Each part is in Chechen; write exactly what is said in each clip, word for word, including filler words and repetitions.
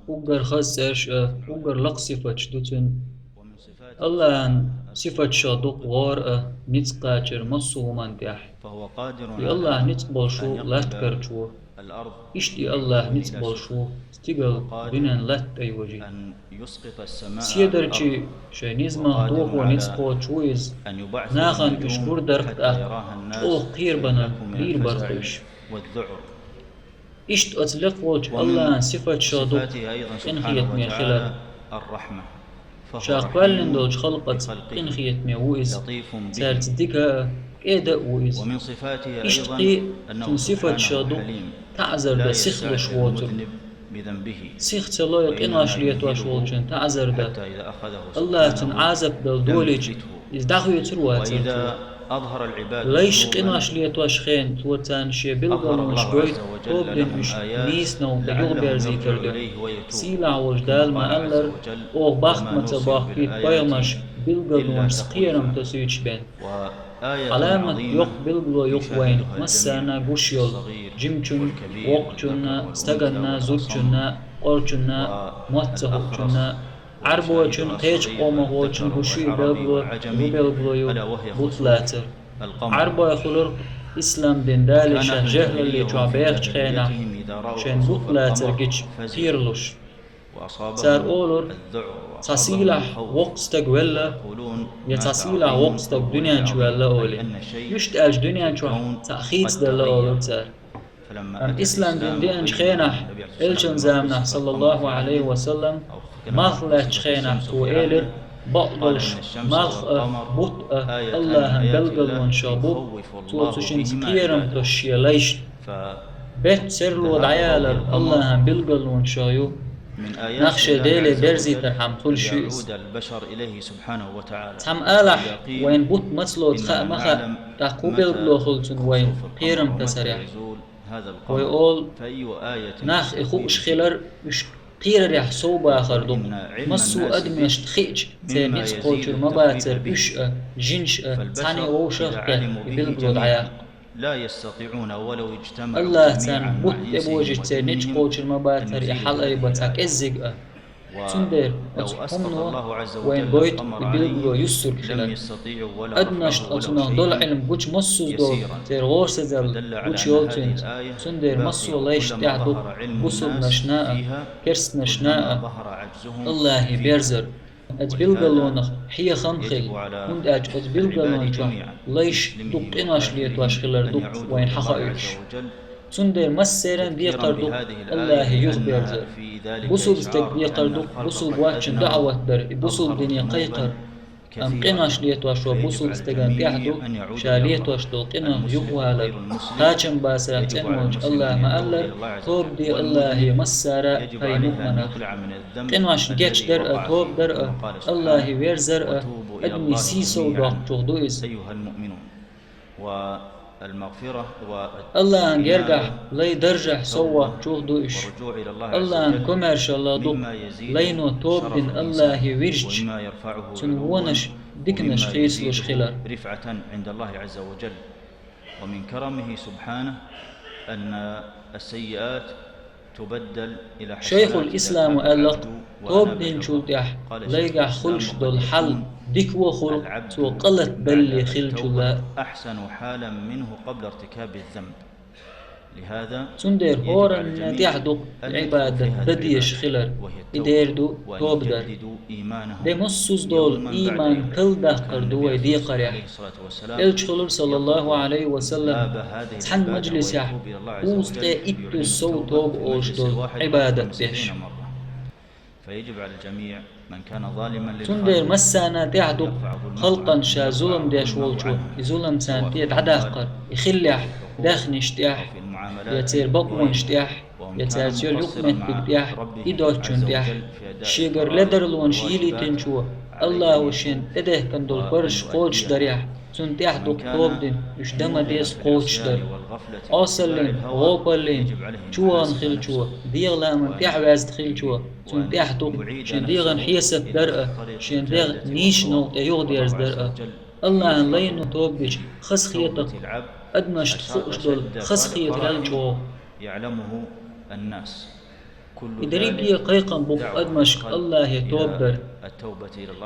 Уггар хаза цӀераш а, уггар лакха сифаташ ду цуьнан. АллахӀан сифаташах ду-кх гӀора а, ницкъ кхачар массо а хӀуманна тӀехь. И АллахӀ ницкъ болуш ву, латта карчо. Иштта и АллахӀ ницкъ болуш ву, стигал дуьненна латта тӀе йожийта. Седарчий шайн низамах дохо ницкъ кхочуш ву иза, нахана уьш гур дарх тӀаккха, чӀогӀа кхерабанан лийр бара-кх уьш. Иштта оцу лекха волчу АллахӀан сифаташах ду къинхетаме хилар. Ша кхоьллина долчу халкъаца къинхетаме ву иза, цаьрца дика а, кӀеда а ву иза. Иштта кхин а цуьнан сифаташах ду таӀзар дан сихлуш воцург. Сих ца лой къинош летош волчун таӀзар дан. АллахӀа цунна Ӏазап дала долийча, иза дӀахоьцур вацара цо. Лайш къинош летош хенахь, цо царна шен билгалонаш гойту, тоба дина уьш нийсонал тӀе юхаберзийтар дуьхьа. Сийлахь волчу Дала ма-аллара: «Оха бахка ма ца бохкуьйту пайхамарш билгалонашца кхерам тосуьйтуш бен». Ӏаламат йоккха билгало ю-кх вайна массарна гуш йолу, жимачунна, воккхачунна, стаганна, зудчунна, къорачунна, мотт ца хуучунна, Ӏарбочун, кхечу къомах волчун гуш ю и билгало, и билгало ю бутт лацар. Ӏарбой хуьлура ислам дин далийча, жехӀалалле чохь бехачу хенахь, шайн бутт лацар гича кхералуш. Цара олура: «Цхьа сийлахь воккха стаг велла, я цхьа сийлахь воккха стаг дуьнен чу ваьлла», — олий. Иштта аьлча, дуьнен чохь цхьаъ хийцаделла олура цара. Амма ислам дин деанчу хенахь, элчан заманахь, саллаллаху Ӏалайхи ва саллам, малх лаьттачу хенахь цо элира: «Бакъдолуш, малх а, бутт а АллахӀан билгалонашах бу, цо цу шинца кхерам тосуш шен лайшна». Беттан серло дӀаялар АллахӀан билгалонашах ю. Нах шен Деле берзийтархьама хуьлуш ю иза. Цхьамма алахь, вайна бутт маца лоцу хаа ма хаьа, тӀаккха хӀун билгало хуьлу цунна вайна кхерам тасарехь? Вай олу, нах и хууш хилар, уьш кхерарехь сов бахар ду-кх. Массо а адамашна хиъча, церан ницкъ кхочур ма бацара уьш а, жинаш а, цхьаьна вовшах а кхетта и билгало дӀаяккха. АллахӀа царна бутт тӀебожийча, церан ницкъ кхочур ма бацара и хьалаайба цхьа кӀеззиг а. Цундела оцу хӀумано вайна гойту и билгало юссург хилар. Адамашна оцунах долу Ӏилма гучу массо а долу церан гӀорасизалла гучу йолу цуьнца. Цундела массо а лайшна тӀехь ду-кх бусурнашна а, керстанашна а АллахӀе берзар. Оцу билгалонах хьехам хила, хӀунда аьлча оцу билгалончохь лайш ду-кх къинош летош хилар ду-кх вайна хьахоуьйтуш. Цундела массеран а декхар ду-кх АллахӀе юхаберзар. Бусулба стеган декхар ду-кх бусулба вачун даӀват дар, и бусулба дине кхайкхар. Амма къинош летош волу бусулба стеган тӀехь ду ша летош долу къинойх юхавалар. Кхачам бацарах цӀена волчу АллахӀа ма-аллара: «Тоба де АллахӀе массара а, хӀай муъминаш». Къиношна гечдар а, тоба дар а, АллахӀе верзар а адамийн сий сов доккхучух ду иза. АллахӀан гергахь лай даржехь сов воккхучух ду уьш. АллахӀан комаьршалла ду-кх лайно тоба дина АллахӀе вирзича, цуьнан вонаш диканаш хийцалуш хилар. ومن كرمه سبحانه أن السيئات تبدل إلى حسنات إذا كان العبد وأناب إلى الله. شيخ الإسلام аьлла-кх, тоба динчул тӀаьхьа лайгахь хуьлуш долу хьал дика вахар цо къа латабаллалц хиллачул а. العبد التوب أحسن حالا منه قبل ارتكاب الذنب. لهذا يجب على الجميع أن يتوب إلى الله. Цундела хӀоранна тӀехь ду-кх Ӏибадат дан дезаш хилар, и дера ду тоба дар. Де массо а долу ийман калдаккхар ду вай декхарехь. Элча хуьлура, саллаллаху Ӏалайхи ва саллам, цхьана мажлисехь кхузткъе иттуза сов тоба олуш долу Ӏибадат деш. Цундела массарна тӀехь ду-кх халкъана ша зулам деш волчо и зулам царна тӀе дӀадаккхар, и хиллехь, даьхнаш тӀехь, я церан бакъонаш тӀехь, я цаьрца йолу юкъаметтиг тӀехь, и доцчунна тӀехь. Шегара ледарлонаш йийлийтинчо АллахӀо шена тӀедехкина долу парзаш кхочушдарехь, цунна тӀехь ду-кх тоба дина, уьш дан ма деза кхочушдар. Ӏосаллин, гӀопаллин чувахана хиллачо, дегӀан лааман тӀаьхьаваьзна хиллачо, цунна тӀехь ду-кх шен дегӀан хьесап дар а, шен дегӀ нийсонал тӀе юхадерзадар а. АллахӀан лайно тоба дича хазахета-кх, адамашна хууш долу хазахетарал чӀогӀа. И дерриге кхайкхам ба-кх адамашка Аллахье тоба дар.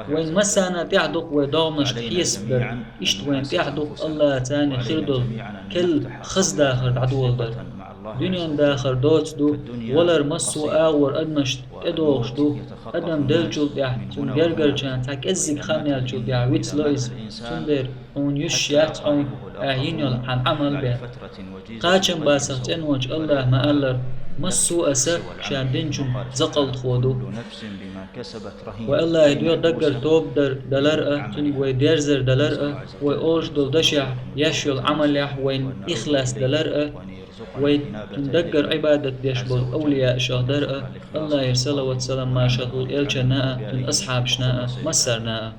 Вайна массанена тӀехь ду-кх вай догӀмашта хьесап дар. Иштта вайна тӀехь ду-кх Аллахьаца цхьана хир долу керла хаза дахар дӀадоладар. Дуьненан дахар доцу ду, валар массо а агӀор адамашна тӀедогӀуш ду. Адам деллачул тӀаьхьа цунна гергарчарна цхьа кӀеззиг хан яьллачул тӀаьхьа вицло иза. Цундела хьуна юьсуш яц хьуна ахь йина йолу хьан Ӏамал бен. Кхачам бацахь цӀеначу Аллахьа ма-аллара, массо а са ша динчун закъалтхо ду. Вай Аллахье доьху даггара тоба дар далар а, цуьнга вай дерзар далар а, вай олуш долу дашехь, еш йолу Ӏамалехь вайна ихлас далар а, вай цуьнан даггара Ӏибадат деш болу овлияашах дар а, Аллахьера салават-салам, маршалла хуьлда элчанна а, цуьнан асхьабашна а, массарна а.